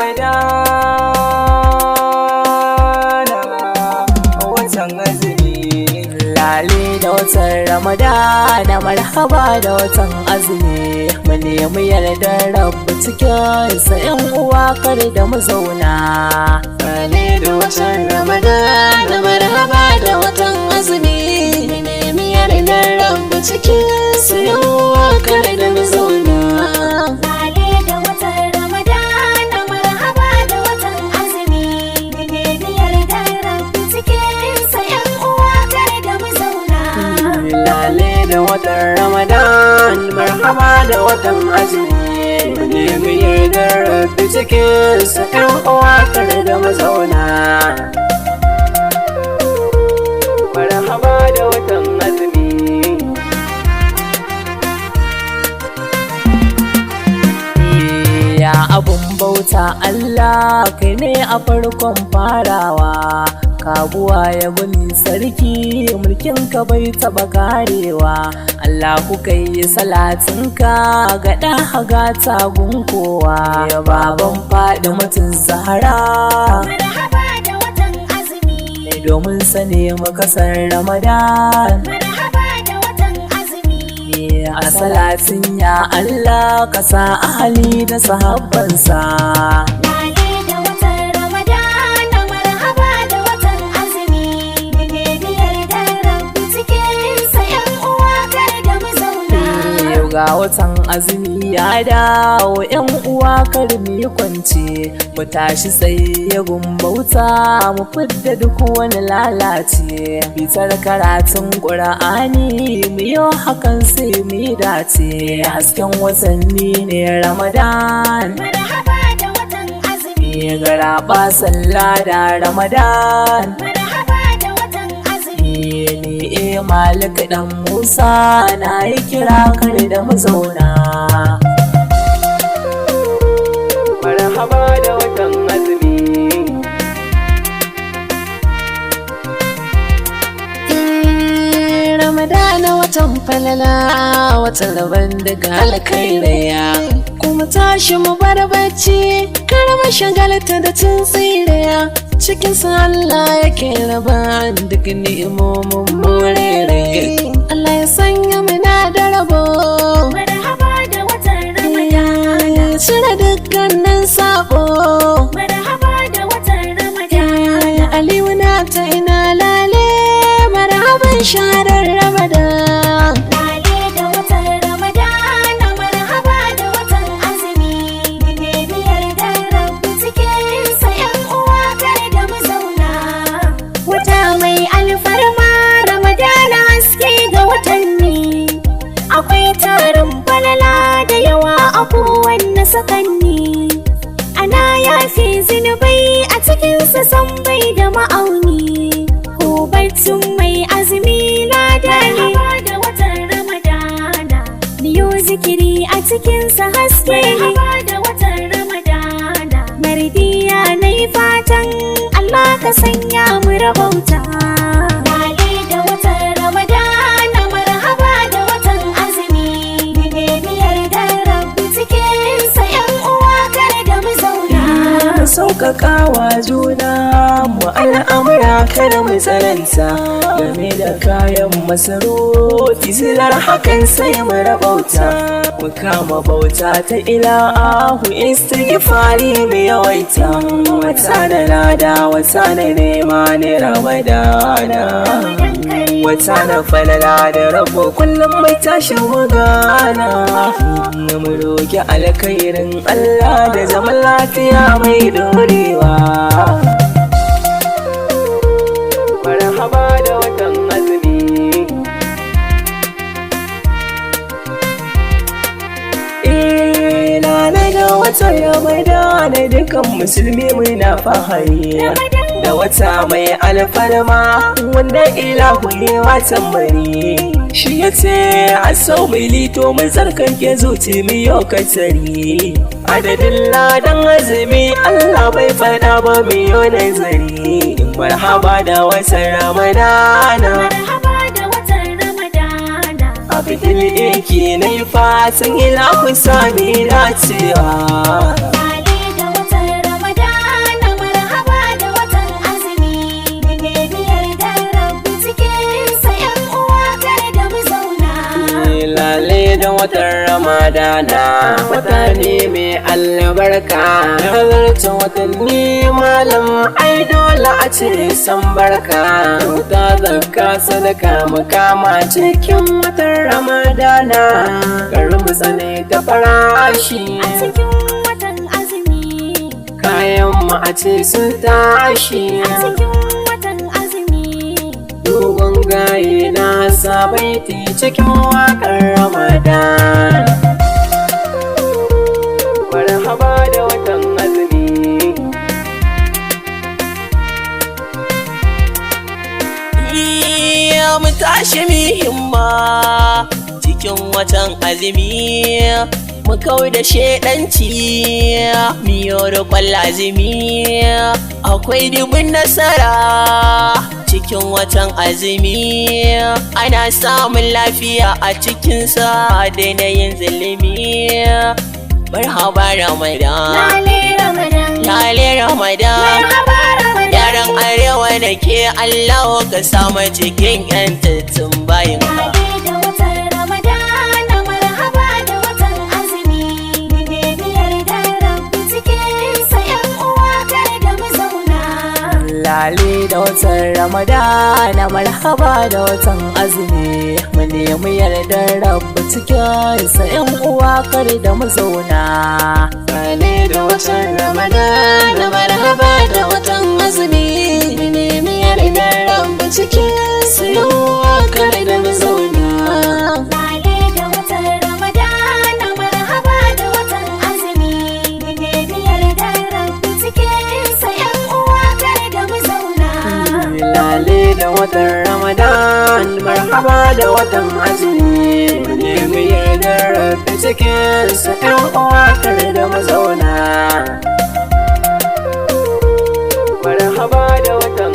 Ramadana, watan azumi. Lale da watan Ramadana, marhaba da watan azumi. Mu nemi yardar Rabbi cikin sa, 'yan uwa, kar da mu zauna. Lale da watan Ramadana, marhaba da watan azumi. Mu nemi yardar Rabbi cikin sa, 'yan uwa, kar da mu zauna. Lale da watan Ramadana, marhaba da watan azumi. Mu nemi yardar Rabbi cikin sa, 'yan uwa, kar da mu zauna. Lale da watan Ramadan, marhaba da watan azumi. Mu nemi yardar Rabbi cikin sa, 'yan uwa, kar da mu zauna. Marhaba da watan azumi. Ya abun bauta Allah, kai ne a farkon farawa. Kabuwa ya guni sarki, mulkin ka bai taba karewa. Allah, ku kai salatinka ga ɗan hagata kowa, ya baban faɗi mutum Zahara. Marhaba da watan azumi. Domin sani muka san Ramadan. Marhaba da watan azumi. A salatin ya Allah, ka sa ahali da sahabbansa. Lale da watan Ramadana, marhaba da watan azumi. Mu nemi yardar Rabbi cikin sa, 'yan uwa, kar da mu zauna. Yau ga watan azumi ya dawo, 'yan uwa, kar mu yi kwance, mu tashi tsaye gumbauta, mu fidda duk wani lalace, bitar karatun Ƙur'ani mu yi hakan, sai mu yi dace. Hasken watanni ne Ramadan. Marhaba da watan azumi. Garaba sallah da Ramadan. Marhaba da watan azumi. Ni e Malik dan Musa na yi kira, kar da mu zauna. Marhaba da watan azumi. Ramadana watan falala, watan rabon daga alkhairaya. Kuma tashi mu bar bacci, kar mu shagalta da cin tsiraya. Cikin sa Allah yake raba duk ni'imomin morere. Allah ya sanya muna da rabo. Marhaba da watan Ramadana. Cire dukkanin sabo. Marhaba da watan Ramadana. Aliyu na ta ina lale marhaban sharar Ramadan. Lale da watan Ramadana, marhaba da watan azumi. Mu nemi yardar Rabbi cikin sa, 'yan uwa, kar da mu zauna. Wata mai alfarma Ramadana, haske ga watanni. Akwai tarin falala da yawa a kowanne sakanni. Ana yafe zunubai a cikinsa, san bai da ma'auni. Ko barcin mai azumi lada ne. Da watan Ramadana. Miyo zikiri a cikinsa haske ne. Da watan Ramadana. Mardiya na yi fatan Allah ka sanya mu rabauta. Lale da watan Ramadana, marhaba da watan azumi. Mu nemi yardar Rabbi cikin sa, 'yan uwa, kar da mu zauna. Mu sauƙaƙawa juna mu al'amura, kada mu tsananta game da kayan masarufi, silar hakan sai mu rabauta, mu kama bauta ta ilahu, istighfari mu yawaita. Wata na lada, wata na nema ne Ramadana, wata na falala da rabo, kullum mai tashin mu gana, mu roki alkhairin Allah da zaman lafiya mai dorewa. Marhaba da watan azumi. Eh, lale da watan Ramadana, dukan musulmi muna fahari da wata mai alfarma wanda ilahu ne watan mari. Shi ya ce a sau mai lito mun tsarkake zuci, mu yau katari adadin ladan azumi Allah bai faɗa ba, mu yau nazari. Marhaba da watan Ramadana. Marhaba da watan Ramadana. A fitil iki na yi fatan ilahu sami dacewa. Lale da watan. da watan Ramadana, wata ne mai albarka. Nazarta watanni malam ai dole a ce san barka. Wuta zakka sadaka mukama cikin watan Ramadana. Kar mu tsane ta farashi. A cikin watan azumi. Kayan mu a ce sun tashi. A cikin watan azumi. Dogon gaye na sabaiti cikin waƙar Ramadan. Marhaba da watan azumi. Iya mu tashi mu himma cikin watan azumi mu kau da shedanci miyo roƙon lazimi akwai dubin nasara cikin watan azumi ana samun lafiya a cikinsa daina yin zulumi. Marhaba Ramadan. Lale Ramadan. Lale Ramadan. Marhaba Ramadan. Yaran arewa da ke Allah ka samu cikin 'yantattun bayin ka. Lale da watan Ramadana, marhaba da watan azumi. Mu nemi yardar Rabbi cikinsa, 'yan uwa kar da mu zauna. Lale da watan Ramadana, marhaba da watan azumi. Mu nemi yardar Rabbi cikin sa, 'yan uwa kar da mu zauna. Lale da watan Ramadana, marhaba da watan azumi. Mu nemi yardar Rabbi cikin sa, 'yan uwa kar da mu zauna. Lale da watan Ramadana, marhaba da watan azumi. Mu nemi yardar Rabbi cikinsa, 'yan uwa kar da mu zauna. Lale da watan Ramadan, marhaba da watan azumi. Mu nemi yardar Rabbi cikin sa, 'yan uwa kar da mu zauna. Marhaba da watan